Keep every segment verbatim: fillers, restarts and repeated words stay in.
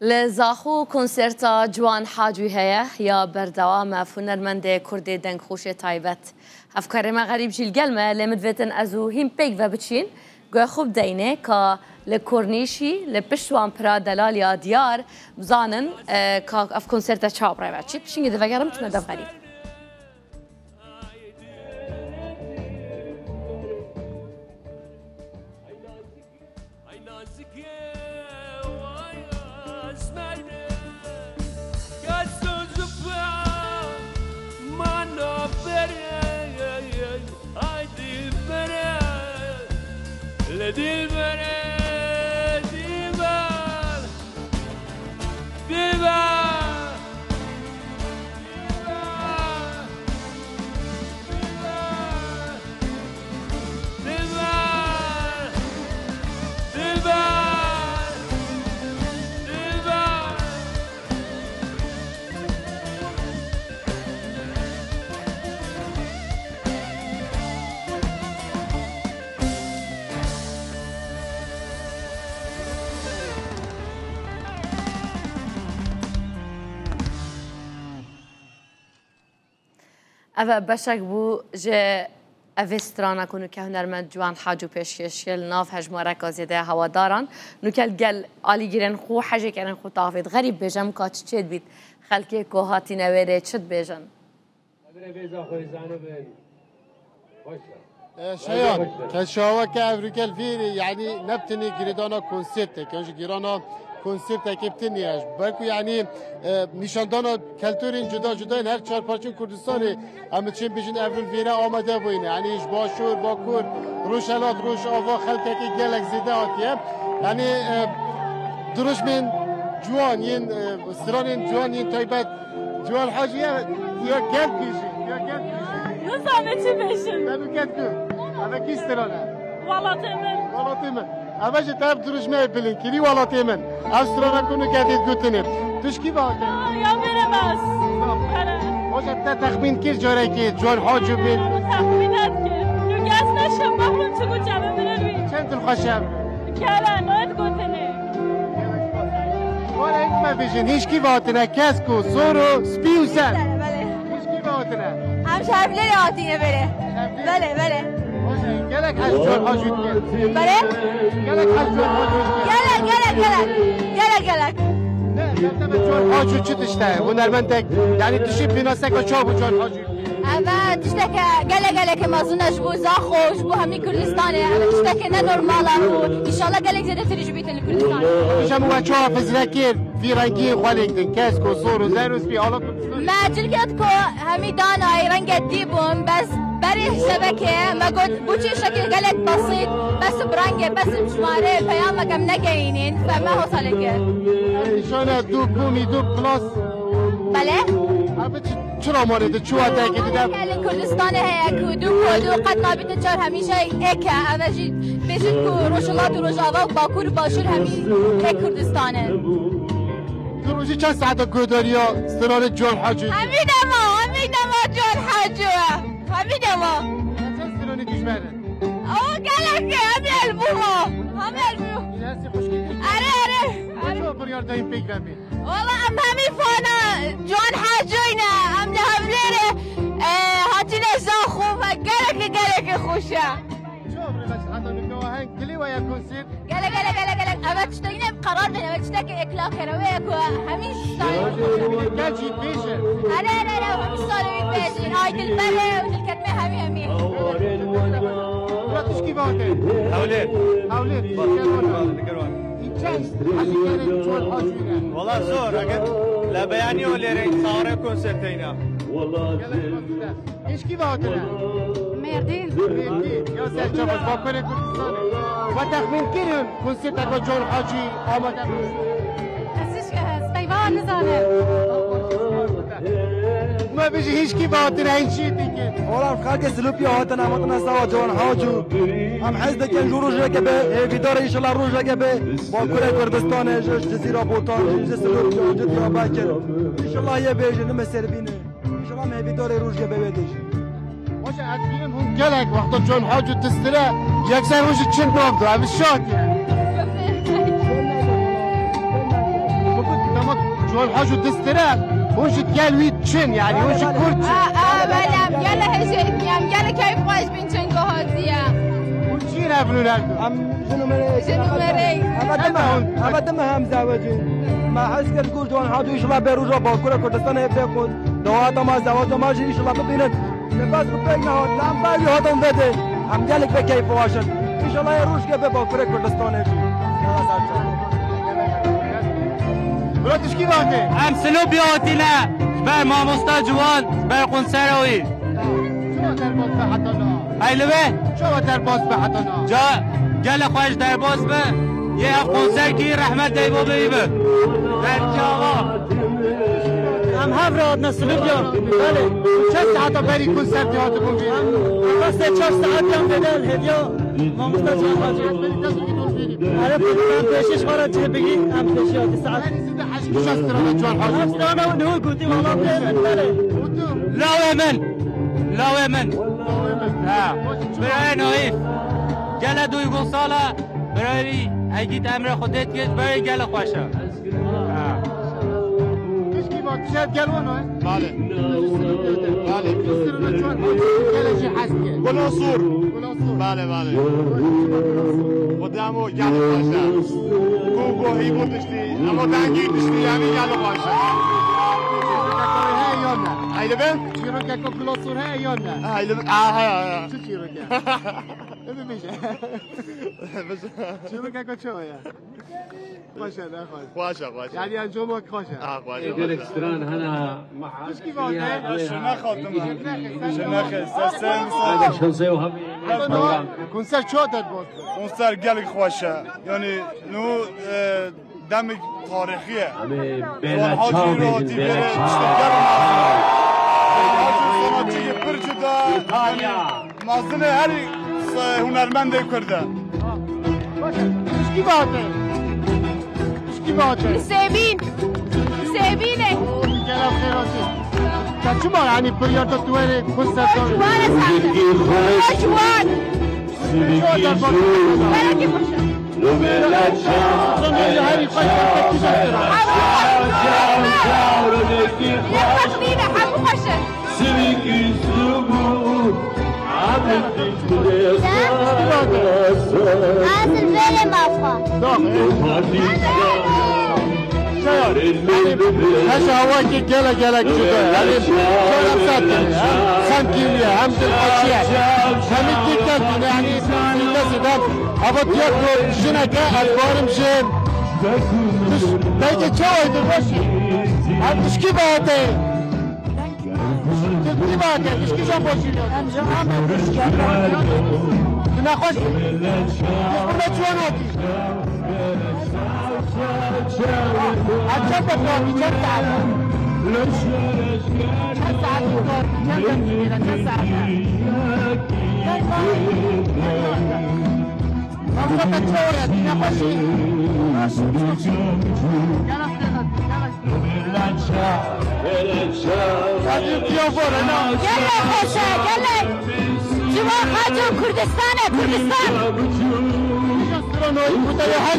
Li Zaxo konserta Ciwan Hacû heye ya berdewam e, hunermendê Kurdê dengxweşê taybet. Hevkarê me Xerîb jî li gel me, lê min divêtin ez û hîn pêk ve biçîn, guhê xwe bideyne ka li Kornîşî, li pişt wan pira delal ya diyar, bizanin, e, ka ev konserte çawa bi rê ve çî. Pişingî divegerim, çûme dev Xerîb. Ay nazikê, vay asmane, kes tu zifra mana bere, ay dilbere, le dilbere, dilber, dilber. Ev e beşek bû ji evê strana ku nûke hunermend Ciwan Hacû pêşkêş kir li nav hejmareka zêde ya hewadaran. Nûke li gel alîgirên xwe, hejêkerên xwe tavêt. Xerîb bêje, em ka çi çêdibît, xelkê ku hatîne wê rê çi dibêjin? Evre vêza xwe zanibin. Xweş e. E, Şeyan, kes şawa ke evrûkel vîrî, yanî ne bi tenê girêdana konsertek, yan jî girana konsertekê bi tenê ye. Belku yanî, e, nîşandana kelturên cuda cuda yên her çar parçên Kurdistanê, em diçin bêjin evrûl vîre amade bûyne. Yanî ji Başûr, Bakur, Rojhelat, Rojava xelkekî gelek zêde hatiye. Yanî, e, dirojmên ciwan yên, e, stranên ciwan yên taybet Ciwan Hacî ye, ya gel bêjî, ya gel bêjî. Nizane çi bêjim. Te bi gel ku. Eve kî strana? Welatê min. Welatê min. Eve ji te ev dirojmeyê bilind kirî welatê min. Ev strana ku nûke tê gotinê. Tu ji kî ve hatî? Aa, ya bere bas. Bere. Hoca te texmîn kir carekê Ciwan Hacî bê? Texmîn hat kir. Tu gez neşe, bexmim çi ku çavê min re bî. Çend dilxweş e. Kere, noyet gotinê. Were hîn me bêjin, hîn ji kî ve hatine, kesk û sor û spî û ser. Belê. Hîn ji kî ve hatine? Em ji Hevlêrê hatine bêrê. Belê, belê. Hoş e, gelek hez Ciwan Hacû dikin. Belê? Gelek hez Ciwan Hacû dikin. Gelek, gelek, gelek. Gelek, gelek. Ne, ber te ve Ciwan Hacû çi tişt e? Hunermendek, yanî tu şî pênaseka çawa bû Ciwan Hacû? Ev e tişteke gelek gelekê mezin e ji bo Zaxo, ji bo hemî Kurdistanê. Ev e tiştekê ne normal e û înşallah gelek zêdetirî jî bîtin li Kurdistanê. Hocam, we çawa fizrekir vî rengiyên xwe lêk din, kesk û sor û zer û spî ala Kurdistan? Me cilkê ku hemî danayê renge dî bûn, bes berê şevekê me got, bû çi şekil gelek besît, bes bi rengê, bes bi jimarê, peyamek em negeyînîn, fe me hosa lê kir. Ev nîşane du bûmî, du plus. Belê. Ev çi Çira malê di çi watekê dide? Gelên Kurdistanê heye ku du ku du qet nabîtin çar hemî jî êk e. Ev e jî bêjin ku Rojhilat û Rojava û Bakur û Başûr hemî êk Kurdistan e. Tu rojî çend saeta guhdariya stranê Ciwan Hacî? Hemî dema, hemî dema Ciwan Hacî ye. Hemî dema. Çend stranê dijber e? O gelek e, hemî albûm o. Hemî albûm. Yine hesî xweşkî. Erê, erê. Çawa biryar dayîn pêk ve bê? Wala em hemî fana Ciwan Hacûyne, em li Hevlêrê, e, hatine Zaxo ve gelekî, gelekî xweş e. Çawa bi rêve ji heta nikawa heng dilê we ya konsert? Gelek, gelek, gelek, gelek. Eve tiştekî ne qerar dene, eve tiştekî ekla kere wê ku hemî salê. Gel jî bêje. Erê, erê, erê, hemî salê wî bêjin. Ay dilberê, dilketme hemî, hemî. Bura tişkî vate. Hewlêr. Hewlêr. Bak, Şekerwana. Bak, Şekerwana. Çend hezîkerên çol hacî ne? Wala zor, eger le beyanî o lêre sare konserteyna. Gelek zor. Eşkî ve hatine? Mêrdîn. Mêrdîn. Ya ser çabaş, Bakurê Kurdistanê. Ve texmîn kirin konserteka Ciwan Hacî amade bû? Ez hiç, ez peyva nizanim. Me bijî hîşkî ve hatine, hîn çi dikin? Olam xelkê Silopî hatin, em hatin sawa Ciwan Hacî. Em hez dikin ji rojeke be, hêvîdar e, înşallah rojeke be, Bakurê Kurdistanê, ji, ji Cizîra Botan, ji, ji Silopî, ji Diyarbekir. Înşallah yê bêjin, nime serbîne. Înşallah em hêvîdarê rojeke be wê dê jî. Baş e, ez bînim hûn gelek wexta Ciwan Hacî distire, yekser hûn ji çin nav do, ev şak e. Min ku Hoj û distire, hûn ji gel wî çin, yanî hûn ji Kurd çin. A, a, belê, em gelek hêjayî dikin, em gelek keyfxweş bîn çengo hatiye. Hûn çi ne ev nûner? Em ji nûmerê. Ji nûmerê. Eve dime, eve dime hem zewecîn. Me hez kir ku ji wan hatû, înşallah bê roja Bakura Kurdistanê bê ku dawata ma zewaca ma jî înşallah bibînin. Spas ku pêk nehat, em pêk jî hatin vedê. Em gelek pê keyfxweş in. Înşallah yê rojkê bê Bakurê Kurdistanê jî. Bira tişkî vate. Em Sinopî hatîne. Ji ber mamosta ciwan, ji ber konsera wî. Çawa derbas be heta niha? Hey li vê? Çawa derbas be heta niha? Ca gelek xweş derbas be. Yê ev konserkî rehmet Eybo Beyî be. Derkî axa. Em hev re hatine Silivriya. Belê. Çend saeta berî konsertê hatibûn vî? Em qasê çar saetiyan vêde hêviya mamosta Cihan Hacî. Erê, em pêşiş xwe re cih bigî, em pêşiya du saet. Her îsî de heşt kişa strana Cihan Hacî. Ev strana niho gotî, wala birê min, belê. Lawê min. Lawê min. Ha. Birayê Naîf. Gele duygusal e. Birayê Egît Emre Xwedê dikir, birayê gele xweş e. Ha. Tişkî bak, şef gel wan o. Bale. Bale. Gele jî hez dike. Gulosur. Gulosur. Bale, bale. Xwedê hemo gel xweş e. Ku gohî bû tiştî, hemo dengî tiştî, yanî gel xweş e. Çîrokek heye yan ne? Eyle be? Çîrokek Gulosur heye yan ne? Eyle be? Aha, aha. Çi çîrok e? Bibêje. Çîrokek çawa ye? Xweş e, ne xweş? Xweş e, xweş e. Yanî encama xweş e. Ha, xweş e, xweş e. Gelek stran hene. Tişkî vate. Şirnex hatime. Şirnex, sesên. Konser çawa derbas be? Konser gelek xweş e. Yanî, nu, e, demek tarîxî ye. Em ê bêle çaw bêjin, bêle çaw. Sanatçî pir cuda. Îtalya. Mezin e her, e, hunermendê Kurd e. Tişkî vate. Tişkî vate. Sêbîn. Sêbîn e. Gela xêr hatî. Te çima, yanî, biryar da tu were konser da? Ji wan e zaten. Ji wan. Belkî xweş e. Hemû xweş e. Azil vêrê mafxwe. Heşa hewakî gelek gelek cuda. Yanî, gelek sakin. Hem xemgînî ye, hem dilxweşî ye. Hemî dîkkat, yanî, dîkkat sidan. Ava diya ku jineke ez barim ji. Belkî çawa tu baş î? Ev tişkî vate. Tişkî vate, tişkî jî baş î. Em ji Amed tişkî. Tu nexweş bî. Tu burada çiwan hatî. Ev çend dakika hatî, çend saet? Çend saet tu hatî, çend dakika, çend saet? Çend saet? Mamleket çawa ye? Nexweşî? Gelek xweş e, gelek. Ciwan Haco Kurdistan e, Kurdistan. Hemî Kurdan e.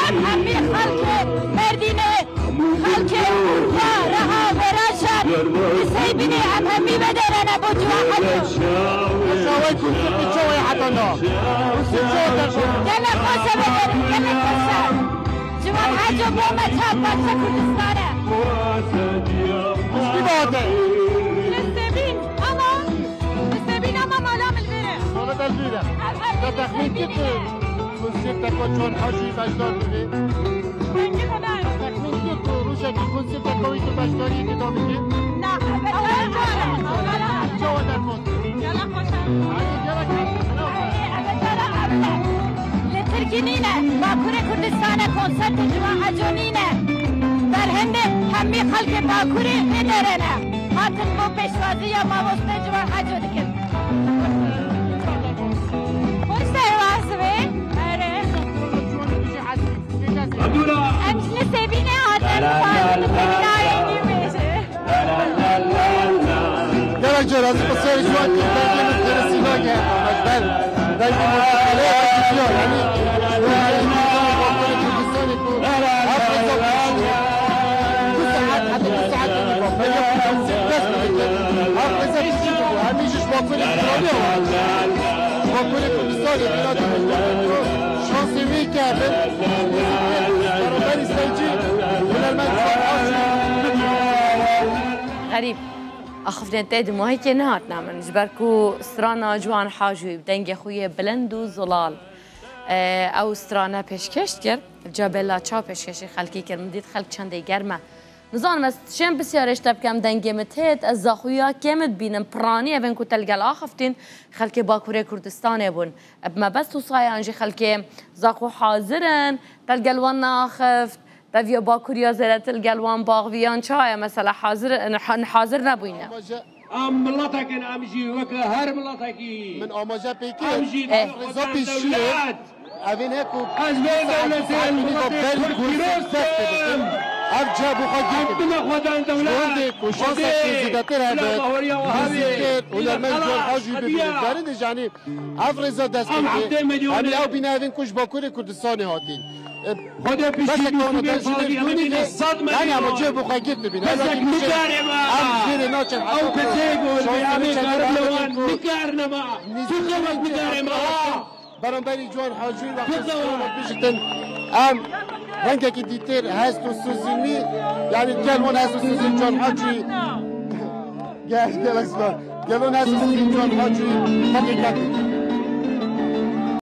Em hemî xelkê Merdînê. Xelkê Urfa, Reha, Vêraşan, Sêbînê em hemî vedêrene bo Ciwan Haco. Şaway konsertê çawa ye heta niha? Konser çawa derkeve? Gelek xweş e vedêrin, gelek xweş e. Ciwan Haco bo me çar parça Kurdistan e. Tişkî vate. Li Sêbîn, ama li Sêbîn ama mala min li vêr e. Mala te li vêr e. Te texmîn kir ku konserteke Ciwan Hacî beşdar bibî? Texmîn kir ku rojekî konserteke wî tu beşdariyê tê de bikî? Na, ewil cara, ewil cara. Çawa derfan? Gelek xweş e. Li Tirkî nîne, Bakurê Kurdistanê konsertê Ciwan Haco nîne. Berhemê hemî xelkê Bakurê vê derê ne. Hatin bo pêşwaziya mamoste Ciwan Haco dikin. Xweş derbas be. Erê. Em ji li Sêbînê hatin, Sêbînayê nî bêje. Gelek cor ez bi serê ciwan kir, dengê min teresî nake. Ez ber dengê min teresî nake. Yanî, yanî, Kurdistanê ku her kesa Şansê wî kevin. Beraberî seyircî, hunermend Ciwan Hacî. Xerîb, axiftinên te di mahîkê nehatine min. Ji ber ku strana Ciwan Hacî bi dengê xwe yê bilind û zilal, e, ew strane pêşkêş dikir. Ca bela çaw pêşkêşî xelkî kir. Min dît xelk çendê germ e. Nizanim ez çend pisyarê ji te bikem, dengê min têt, ez zaxuya kê min dibînim, piranî evên ku te li gel axiftin, xelkê Bakurê Kurdistanê bûn. Bi mebest wisa ye an jî xelkê zaxu hazir in, te li gel wan naxift, te viya Bakuriya zêdetir li gel wan baxviyan çawa ye, mesela hazir in, ha-, hazir nebûyne. Em miletek in, em jî weke her miletekî. Min amaje pê kir. Em jî Eh. Rêza pêşiyê. Evên heko Ez vê dewletê miletê Kurd pîroz kim. Ev cih bo xwe girtin. Em bime xwe dan dewlet. Ji wendê ku şansa Xwedê, zêdetir hebe. Bila bahoriya we havê. Nizîktir, hunermend Ciwan Hacî bibînin. Derin de janî ev rêza dest pê bike. Em hevdeh milyon Em ê ew bîne evên ku ji Bakurê Kurdistanê hatîn. E, Xwedê piştî Bese kona te jî lê dûnî ke. Sed milyon. Yanî ama cih bo xwe girt bibîn. Kesek nikare me. Em jê re naçin. Ew kesê ku em ê karin lewan nikarine me. Tu xewek nikare me. Beramberî Ciwan Hacî ve qesdî bişitin. Em rengekî dîtir hest û sozînî, yanî gel wan hest û sozîn Ciwan Hacî. Gel, gel Esma. Gel wan hest û sozîn Ciwan Hacî. Hadi gel.